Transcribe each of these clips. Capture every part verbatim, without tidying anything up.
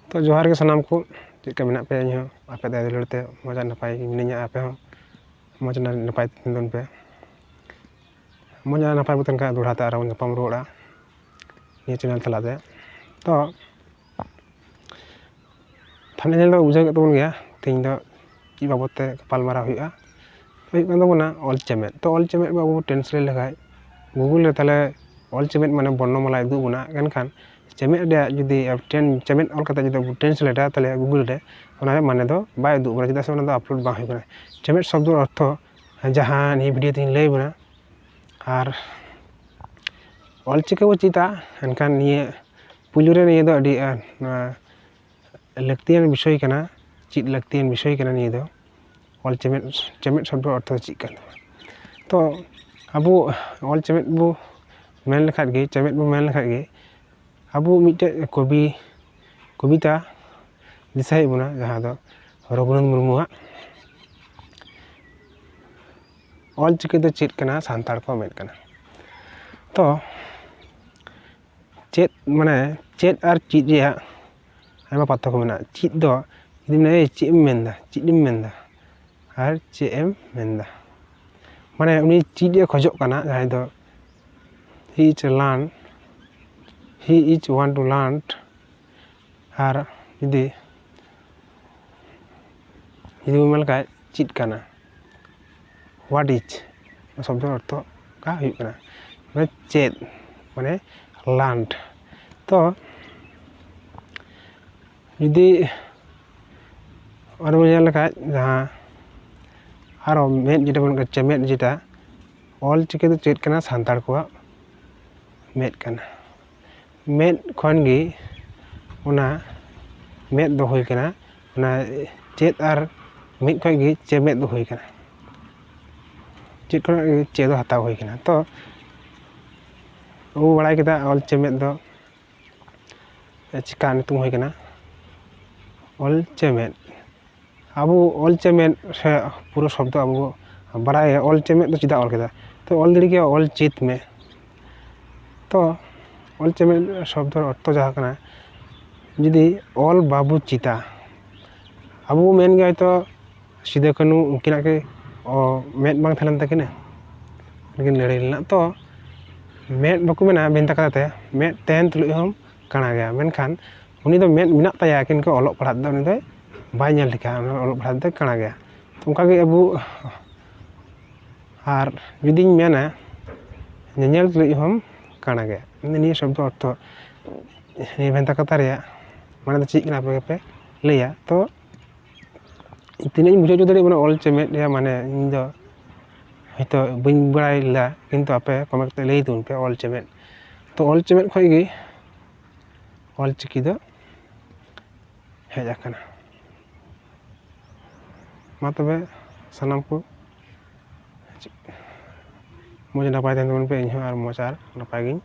ᱛᱚ ᱡᱚᱦᱟᱨ ᱜᱮ ᱥᱟᱱᱟᱢ ᱠᱚ, ᱪᱮᱫ ᱞᱮᱠᱟ ᱢᱮᱱᱟᱜ ᱯᱮᱭᱟ? ᱤᱧ ᱦᱚᱸ ᱟᱯᱮ ᱫᱟᱭᱟ ᱫᱩᱞᱟᱹᱲ ᱛᱮ ᱢᱚᱡᱽ ᱟᱨ ᱱᱟᱯᱟᱭ ᱜᱮ ᱢᱤᱱᱟᱹᱧᱟ᱾ ᱟᱯᱮ ᱦᱚᱸ ᱢᱚᱡᱽ ᱟᱨ ᱱᱟᱯᱟᱭ ᱛᱟᱦᱮᱱ ᱛᱟᱵᱚᱱ ᱯᱮ᱾ ᱢᱚᱡᱽ ᱟᱨ ᱱᱟᱯᱟᱭ ᱵᱚ ᱛᱟᱦᱮᱱ ᱠᱷᱟᱱ ᱫᱚᱦᱲᱟ ᱛᱮ ᱟᱨᱦᱚᱸ ᱧᱟᱯᱟᱢ ᱨᱩᱣᱟᱹᱲᱟ ᱱᱤᱭᱟᱹ ᱪᱮᱱᱮᱞ ᱛᱟᱞᱟᱛᱮ᱾ ᱛᱚ ᱛᱷᱟᱢᱵᱽᱱᱮᱞ ᱧᱮᱞ ᱫᱚ ᱵᱩᱡᱷᱟᱹᱣ ᱠᱮᱫ ᱛᱟᱵᱚᱱ ᱜᱮᱭᱟ ᱛᱮᱦᱮᱧ ᱫᱚ ᱪᱮᱫ ᱵᱟᱵᱚᱫ ᱛᱮ ᱜᱟᱯᱟᱞᱢᱟᱨᱟᱣ ᱦᱩᱭᱩᱜᱼᱟ᱾ ᱦᱩᱭᱩᱜ ᱠᱟᱱ ᱛᱟᱵᱚᱱᱟ ᱚᱞ ᱪᱮᱢᱮᱫ᱾ ᱛᱚ ᱚᱞ ᱪᱮᱢᱮᱫ ᱵᱚ ᱟᱵᱚ ᱵᱚ translate ᱞᱮᱠᱷᱟᱡ Google ᱨᱮ, ᱛᱟᱦᱚᱞᱮ ᱚᱞ ᱪᱮᱢᱮᱫ ᱢᱟᱱᱮ ᱵᱚᱨᱱᱚᱢᱟᱞᱟᱭ ᱩᱫᱩᱜ ᱵᱚᱱᱟ᱾ ᱢᱮᱱᱠᱷᱟᱱ ᱪᱮᱢᱮᱫ ᱨᱮᱭᱟᱜ ᱡᱩᱫᱤ ᱟᱵ ᱴᱮᱱ ᱪᱮᱢᱮᱫ ᱚᱞ ᱠᱟᱛᱮ ᱡᱩᱫᱤ ᱵᱚ translate ᱟ, ᱛᱟᱦᱚᱞᱮ Google ᱨᱮ ᱚᱱᱟ ᱨᱮ ᱢᱟᱱᱮ ᱫᱚ ᱵᱟᱭ ᱩᱫᱩᱜ ᱵᱚᱱᱟ, ᱪᱮᱫᱟᱜ ᱥᱮ ᱚᱱᱟ ᱫᱚ upload ᱵᱟᱝ ᱦᱩᱭ ᱠᱟᱱᱟ᱾ ᱪᱮᱢᱮᱫ ᱥᱚᱵᱫᱚ ᱚᱨᱛᱷᱚ ᱡᱟᱦᱟᱸ ᱱᱤᱭᱟᱹ video ᱛᱤᱧ ᱞᱟᱹᱭ ᱵᱚᱱᱟ, ᱟᱨ ᱚᱞ ᱪᱤᱠᱤ ᱵᱚ ᱪᱮᱫᱟ, ᱮᱱᱠᱷᱟᱱ ᱱᱤᱭᱟᱹ ᱯᱩᱭᱞᱩ ᱨᱮ ᱱᱤᱭᱟᱹ ᱫᱚ ᱟᱹᱰᱤ, ᱟᱨ, ᱱᱚᱣᱟ ᱞᱟᱹᱠᱛᱤᱭᱟᱱ ᱵᱤᱥᱚᱭ ᱠᱟᱱᱟ, ᱪᱮᱫ ᱞᱟᱹᱠᱛᱤᱭᱟᱱ ᱵᱤᱥᱚᱭ ᱠᱟᱱᱟ ᱱᱤᱭᱟᱹ ᱫᱚ᱾ ᱚᱞ ᱪᱮᱢᱮᱫ, ᱪᱮᱢᱮᱫ ᱥᱚᱵᱫᱚ ᱚᱨᱛᱷᱚ ᱫᱚ ᱪᱮᱫ ᱠᱟᱱ ᱛᱟᱵᱚᱱᱟ? ᱛᱚ ᱟᱵᱚ ᱚᱞ ᱪᱮᱢᱮᱫ ᱵᱚ ᱢᱮᱱ ᱞᱮᱠᱷᱟᱡ ᱜᱮ, ᱪᱮᱢᱮᱫ ᱵᱚ ᱢᱮᱱ ᱞᱮᱠᱷᱟᱡ ᱜᱮ, ᱟᱵᱚ ᱢᱤᱫᱴᱮᱡ ᱠᱚᱵᱤ, ᱠᱚᱵᱤᱛᱟ ᱫᱤᱥᱟᱹᱭᱮᱫ ᱵᱚᱱᱟ, ᱡᱟᱦᱟᱸ ᱫᱚ ᱨᱚᱜᱷᱩᱱᱟᱛᱷ ᱢᱩᱨᱢᱩᱣᱟᱜ ᱚᱞ ᱪᱤᱠᱤ ᱫᱚ ᱪᱮᱫ ᱠᱟᱱᱟ, ᱥᱟᱱᱛᱟᱲ ᱠᱚᱣᱟᱜ ᱢᱮᱫ ᱠᱟᱱᱟ᱾ ᱛᱚ ᱪᱮᱫ, ᱢᱟᱱᱮ ᱪᱮᱫ ᱟᱨ ᱪᱮᱫ ᱨᱮᱭᱟᱜ ᱟᱭᱢᱟ ᱯᱟᱨᱛᱷᱚᱠᱠᱚ ᱢᱮᱱᱟᱜᱼᱟ᱾ ᱪᱮᱫ ᱫᱚ ᱡᱩᱫᱤ ᱢᱮᱱᱟ, "ᱮᱭ, ᱪᱮᱫ ᱮᱢ ᱢᱮᱱᱫᱟ? ᱪᱮᱫ ᱮᱢ ᱢᱮᱱᱫᱟ?" ᱟᱨ "ᱪᱮᱫ ᱮᱢ ᱢᱮᱱᱫᱟ?" ᱢᱟᱱᱮ ᱩᱱᱤ ᱪᱮᱫ ᱮ ᱠᱷᱚᱡᱚᱜ ᱠᱟᱱᱟ, ᱡᱟᱦᱟᱸᱭ ᱫᱚ he is learn, he is want to learn᱾ ᱟᱨ ᱡᱩᱫᱤ, ᱡᱩᱫᱤ ᱵᱚᱱ ᱢᱮᱱ ᱞᱮᱠᱷᱟᱡ ᱪᱮᱫ ᱠᱟᱱᱟ, what is, ᱚᱱᱟ ᱥᱚᱵᱫᱚ ᱚᱨᱛᱷᱚ ᱚᱠᱟ ᱦᱩᱭᱩᱜ ᱠᱟᱱᱟ, ᱢᱟᱱᱮ ᱪᱮᱫ, ᱢᱟᱱᱮ learned᱾ ᱛᱚ ᱡᱩᱫᱤ ᱟᱨ ᱵᱚᱱ ᱧᱮᱞ ᱞᱮᱠᱷᱟᱡ, ᱡᱟᱦᱟᱸ ᱟᱨᱚ ᱢᱮᱫ ᱡᱮᱴᱟ ᱵᱚᱱ ᱢᱮᱛᱟᱜ ᱪᱮᱢᱮᱫ, ᱡᱮᱴᱟ ᱚᱞ ᱪᱤᱠᱤ ᱫᱚ ᱪᱮᱫ ᱠᱟᱱᱟ? ᱥᱟᱱᱛᱟᱲ ᱠᱚᱣᱟᱜ ᱢᱮᱫ ᱠᱟᱱᱟ᱾ ᱢᱮᱫ ᱠᱷᱚᱱ ᱜᱮ ᱚᱱᱟ ᱢᱮᱫ ᱫᱚ ᱦᱩᱭ ᱠᱟᱱᱟ, ᱚᱱᱟ ᱪᱮᱫ ᱟᱨ ᱢᱮᱫ ᱠᱷᱚᱱ ᱜᱮ ᱪᱮᱢᱮᱫ ᱫᱚ ᱦᱩᱭ ᱠᱟᱱᱟ᱾ ᱪᱮᱫ ᱠᱷᱚᱱᱟᱜ ᱜᱮ ᱪᱮᱫ ᱫᱚ ᱦᱟᱛᱟᱣ ᱦᱩᱭ ᱠᱟᱱᱟ᱾ ᱛᱚ ᱟᱵᱚ ᱵᱟᱲᱟᱭ ᱠᱮᱫᱟ ᱚᱞ ᱪᱮᱢᱮᱫ ᱫᱚ ᱪᱤᱠᱟ ᱧᱩᱛᱩᱢ ᱦᱩᱭ ᱠᱟᱱᱟ, ᱚᱞ ᱪᱮᱢᱮᱫ᱾ ᱟᱵᱚ ᱚᱞ ᱪᱮᱢᱮᱫ ᱥᱮ ᱯᱩᱨᱟᱹ ᱥᱚᱵᱫᱚ ᱟᱵᱚ ᱵᱚ ᱵᱟᱲᱟᱭᱟ, ᱚᱞ ᱪᱮᱢᱮᱫ ᱫᱚ ᱪᱮᱫᱟᱜ ᱚᱞ ᱠᱮᱫᱟ? ᱛᱚ ᱚᱞ ᱫᱟᱲᱮ ᱜᱮᱭᱟ, ᱚᱞ ᱪᱮᱫ ᱢᱮ᱾ ᱛᱚ ᱚᱞ ᱪᱮᱢᱮᱫ ᱥᱚᱵᱫᱚ ᱚᱨᱛᱷᱚ ᱡᱟᱦᱟᱸ ᱠᱟᱱᱟ, ᱡᱩᱫᱤ ᱚᱞ ᱵᱟᱵᱚ ᱪᱮᱫᱟ, ᱟᱵᱚ ᱵᱚ ᱢᱮᱱ ᱜᱮᱭᱟ ᱦᱚᱭᱛᱳ ᱥᱤᱫᱩ ᱠᱟᱹᱱᱦᱩ ᱩᱱᱠᱤᱱᱟᱜ ᱠᱤ ᱚ, ᱢᱮᱫ ᱵᱟᱝ ᱛᱟᱦᱮᱸ ᱞᱮᱱ ᱛᱟᱹᱠᱤᱱᱟ? ᱩᱱᱠᱤᱱ ᱞᱟᱹᱲᱦᱟᱹᱭ ᱞᱮᱱᱟ᱾ ᱛᱚ ᱢᱮᱫ ᱵᱟᱠᱚ ᱢᱮᱱᱟ ᱵᱷᱮᱱᱛᱟ ᱠᱟᱛᱷᱟ ᱛᱮ, ᱢᱮᱫ ᱛᱟᱦᱮᱱ ᱛᱩᱞᱩᱡ ᱦᱚᱸᱢ ᱠᱟᱬᱟ ᱜᱮᱭᱟ᱾ ᱢᱮᱱᱠᱷᱟᱱ ᱩᱱᱤ ᱫᱚ ᱢᱮᱫ ᱢᱮᱱᱟᱜ ᱛᱟᱭᱟ, ᱠᱤᱱᱛᱩ ᱚᱞᱚᱜ ᱯᱟᱲᱦᱟᱜ ᱫᱚ ᱩᱱᱤ ᱫᱚᱭ ᱵᱟᱭ ᱧᱮᱞ ᱴᱷᱤᱠᱟ, ᱚᱱᱟ ᱚᱞᱚᱜ ᱯᱟᱲᱦᱟᱜ ᱫᱚᱭ ᱠᱟᱬᱟ ᱜᱮᱭᱟ᱾ ᱛᱚ ᱚᱱᱠᱟᱜᱮ ᱟᱵᱚ, ᱟᱨ ᱡᱩᱫᱤᱧ ᱢᱮᱱᱟ ᱧᱮᱧᱮᱞ ᱛᱩᱞᱩᱡ ᱦᱚᱸᱢ ᱠᱟᱬᱟ ᱜᱮᱭᱟ᱾ ᱢᱮᱱᱫᱚ ᱱᱤᱭᱟᱹ ᱥᱚᱵᱫᱚ ᱚᱨᱛᱷᱚ, ᱱᱤᱭᱟᱹ ᱵᱷᱮᱱᱛᱟ ᱠᱟᱛᱷᱟ ᱨᱮᱭᱟᱜ ᱢᱟᱱᱮ ᱫᱚ ᱪᱮᱫ ᱠᱟᱱᱟ ᱟᱯᱮ ᱜᱮᱯᱮ ᱞᱟᱹᱭᱟ᱾ ᱛᱚ ᱛᱤᱱᱟᱹᱜ ᱤᱧ ᱵᱩᱡᱷᱟᱹᱣ ᱦᱚᱪᱚ ᱫᱟᱲᱮᱭᱟᱜ ᱠᱟᱱᱟ ᱚᱞ ᱪᱮᱢᱮᱫ ᱨᱮᱭᱟᱜ ᱢᱟᱱᱮ, ᱤᱧ ᱫᱚ ᱦᱚᱭᱛᱳ ᱵᱟᱹᱧ ᱵᱟᱲᱟᱭ ᱞᱮᱫᱟ, ᱠᱤᱱᱛᱩ ᱟᱯᱮ ᱠᱚᱢᱮᱱᱴ ᱠᱟᱛᱮ ᱞᱟᱹᱭ ᱛᱟᱵᱚᱱ ᱯᱮ ᱚᱞ ᱪᱮᱢᱮᱫ᱾ ᱛᱚ ᱚᱞ ᱪᱮᱢᱮᱫ ᱠᱷᱚᱱ ᱜᱮ ᱚᱞ ᱪᱤᱠᱤ ᱫᱚ ᱦᱮᱡ ᱟᱠᱟᱱᱟ᱾ ᱢᱟ ᱛᱚᱵᱮ ᱥᱟᱱᱟᱢ ᱠᱚ ᱢᱚᱡᱽ ᱱᱟᱯᱟᱭ ᱛᱟᱦᱮᱱ ᱛᱟᱵᱚᱱ ᱯᱮ, ᱤᱧ ᱦᱚᱸ ᱟᱨ ᱢᱚᱡᱽ ᱟᱨ ᱱᱟᱯᱟᱭ ᱜᱤᱧ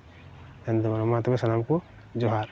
ᱛᱟᱦᱮᱱ ᱛᱟᱵᱚᱱᱟ᱾ ᱢᱟ ᱛᱚᱵᱮ ᱥᱟᱱᱟᱢ ᱠᱚ ᱡᱚᱦᱟᱨ᱾